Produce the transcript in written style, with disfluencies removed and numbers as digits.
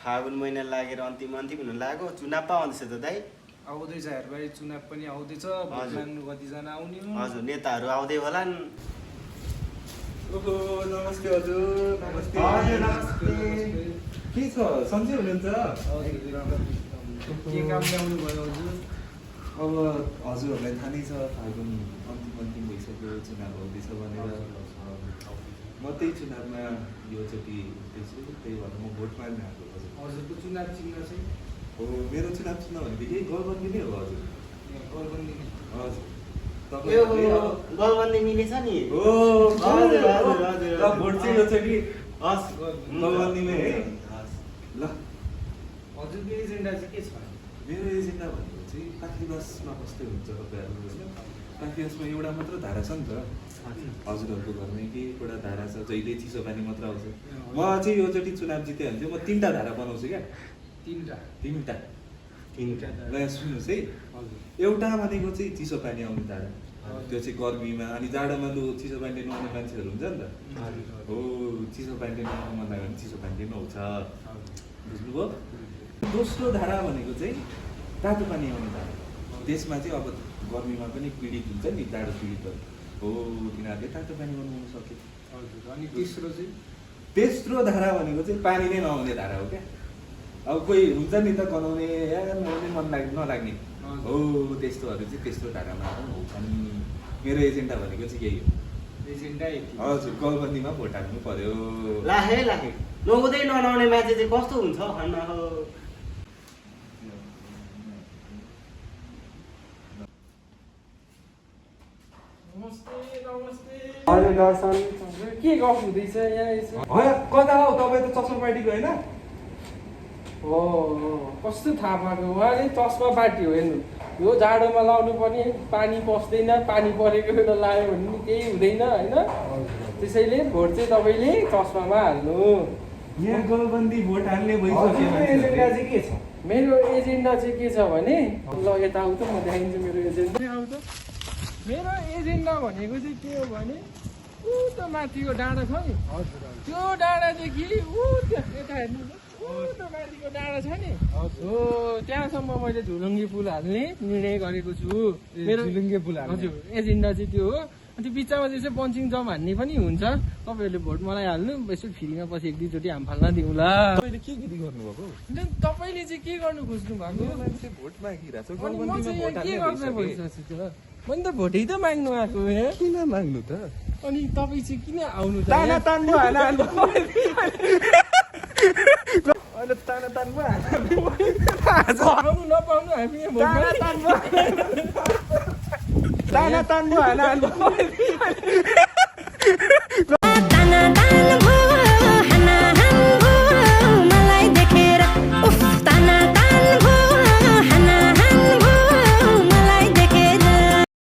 फागुन महिना लागेर अन्तिम हुन लाग्यो चुनाव पो आउँदैछ त दाइ आउँदैछ हेरबारी चुनाव पनि आउँदैछ भोट माग्नु कतिजना आउने हजुर नेताहरू आउँदै होलान् ओहो नमस्ते हजुर नमस्ते हजुर नमस्ते के छ सन्चै हुनुहुन्छ के काम ल्याउनु भयो हजुर अब हजुरहरूलाई थाहा नै छ फागुन अन्तिम भइसक्यो चुनाव आउँदैछ भनेर म त्यही चुनावमा योचोटि उठ्दैछु त्यही भएर म भोट माग्न आएको हजुर हजुरको चुनाव चिन्ह चाहिँ हो मेरो चुनाव चिन्ह भनेदेखि गलबन्दी नै हो हजुर गलबन्दी हजुर यो गलबन्दी मिलेछ नि हो हजुर हजुर हजुर ल भोट चाहिँ योचोटि हस् गलबन्दीमै है ल हजुरको एजेन्डा चाहिँ के छ मेरो एजेन्डा भनेको चाहिँ काफिवासमा कस्तै हुन्छ तपाईँहरू होइन काफिवासमा एउटा मात्र धारा छ नि त हजुरहरूको घरमै के एउटा धारा छ जहिले चिसो पानी मात्र आउँछ म चाहिँ योचोटि चुनाव जितेँ भने चाहिँ म 3टा धारा बनाउँछु क्या तिनवटा ल यहाँ सुन्नुहोस् है हजुर एउटा भनेको चाहिँ चिसो पानी आउने धारा त्यो चाहिँ गर्मीमा अनि जाडोमा लु चिसो पानीले नुहाउने मान्छेहरू हुन्छ नि त हो चिसो पानीले नुहाउनु मन लाग्यो भने चिसो पानीले नुहाउँछ बुझ्नुभयो दोस्रो धारा भनेको चाहिँ तातो पानी आउने धारा त्यसमा चाहिँ अब गर्मीमा पनि पीडित हुन्छ नि जाडो पीडितहरू हो तिनीहरूले तातो पानी बनाउनु सक्यो हजुर अनि तेस्रो चाहिँ तेस्रो धारा भनेको चाहिँ पानी नै नआउने धारा हो क्या अब कोही हुन्छ नि त गनाउने या नुहाउनै मन नलाग्ने हो त्यस्तोहरू चाहिँ तेस्रो धारामा अनि मेरो एजेन्डा भनेको चाहिँ यही हो एजेन्डा यति हजुर गलबन्दीमा भोट हाल्नु पर्यो लाहे नुहाउँदै ननुहाउने मान्छे चाहिँ कस्तो हुन्छ भन्न हो हजुर दर्शन के गफ हुँदैछ यहाँ यसो कता हो तपाईँ त चस्मा पार्टीको होइन हो कस्तो थाहा पाएको उहाँले चस्मा पार्टी हो हेर्नु यो जाडोमा लाउनु पर्ने पानी पस्दैन पानी परेको बेला लायो भने पनि केही हुँदैन होइन त्यसैले भोट चाहिँ तपाईँले चस्मामा हाल्नु यहाँ गलबन्दी भोट हाल्ने हजुरको एजेन्डा भइसक्यो चाहिँ के छ मेरो एजेन्डा चाहिँ के छ भने ल यता आऊ त म देखाइदिन्छु मेरो एजेन्डा आऊ त मेरो एजेन्डा भनेको चाहिँ के हो भने ऊ त माथिको डाँडा छ नि त्यो डाँडादेखि ऊ त्यहाँ यता हेर्नु ऊ त माथिको डाँडा छ नि हो त्यहाँसम्म मैले झुलुङ्गे पुल हाल्ने निर्णय गरेको छु मेरो झुलुङ्गे पुल हजुर एजेन्डा चाहिँ त्यो हो त्यो बिचमा चाहिँ पञ्चिङ जम हान्ने पनि हुन्छ तपाईँहरूले भोट मलाई हाल्नु यसो फ्रीमा पछि एक दुईचोटि हाम फाल्न दिउँला तपाईँले के गरी गर्नुभएको तपाईँले चाहिँ के गर्नु खोज्नु भएको मान्छे भोट मागिरहेको छ अनि म चाहिँ यहाँ के गर्न गलबन्दीमा भोट भइसकेको छु त मैले त भोटै त माग्नु आएको यहाँ किन माग्नु त अनि तपाईँ चाहिँ किन आउनु त ताना यहाँ? तान्नु हाना अहिले ताना तान्नु आउनु नपाउनु हामी यहाँ भोट ताना तान्नु हाना